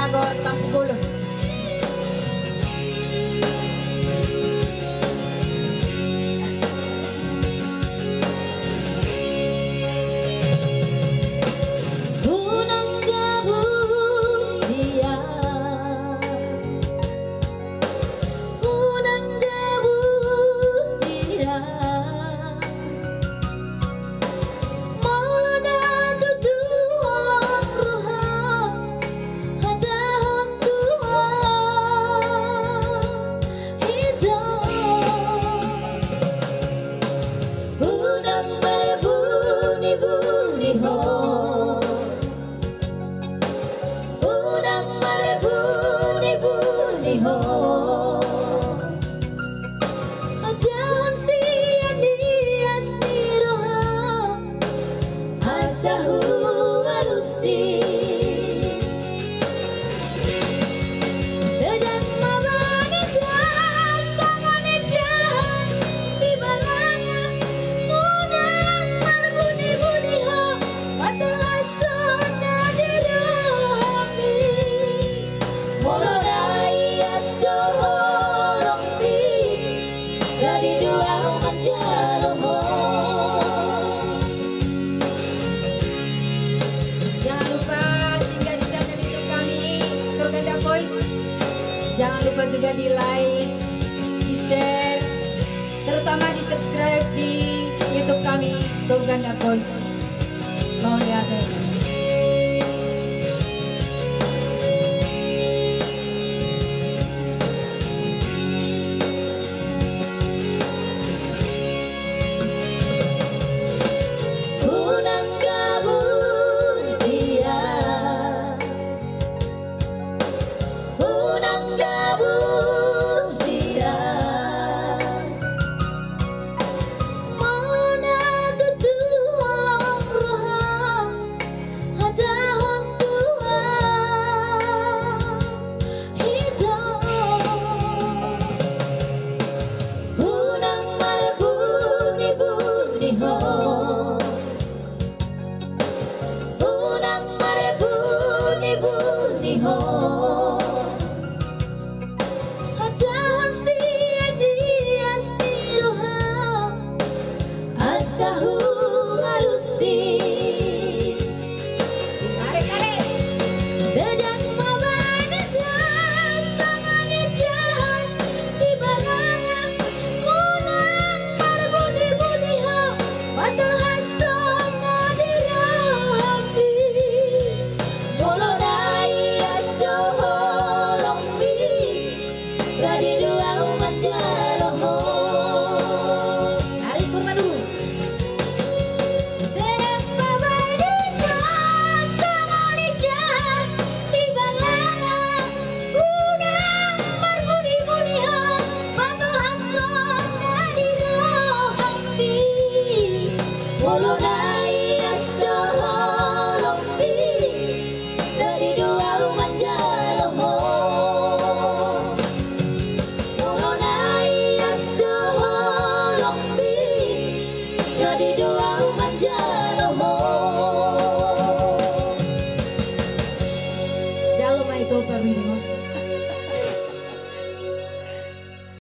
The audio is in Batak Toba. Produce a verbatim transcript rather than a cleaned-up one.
Gor Tampubolon. Unang gabus dia, unang gabus dia. Molo na tutu holong roham, hatahon tu ahu, hita. Unang marbuni-buni ho. Unang marbuni-buni ho. Hatahon sian ias ni roham, asa hualusi. Dang ma bahen hita songon indahan di balanga. Unang marbuni-buni ho, patolhashon na di rohami. Molo na ias do holongmi, radi do ahu manjalo ho. Jangan lupa singgah di channel YouTube kami, Tour Ganda Voice. Jangan lupa juga di like, di share, terutama di subscribe di YouTube kami, Tour Ganda Voice. Mauliate. Unang gabus dia, unang gabus dia. Molo na tutu holong roham, hatahon tu ahu, hita. Unang marbuni-buni ho. Unang marbuni-buni ho. Hatahon sian ias ni roham, asa hualusi. Dang ma bahen hita songon indahan di balanga. Unang marbuni-buni ho, patolhashon na di rohami. Molo na ias do holongmi, radi do ahu manjalo ho. Ari pur manuru. Dang ma bahen hita songon indahan di balanga. Unang marbuni-buni ho, patolhashon na di rohami. Molo na ias do holongmi, radi do ahu manjalo ho. Molo na ias do holongmi, radi do ahu manjalo ho. Jalo ma ito, Perwidi, ho.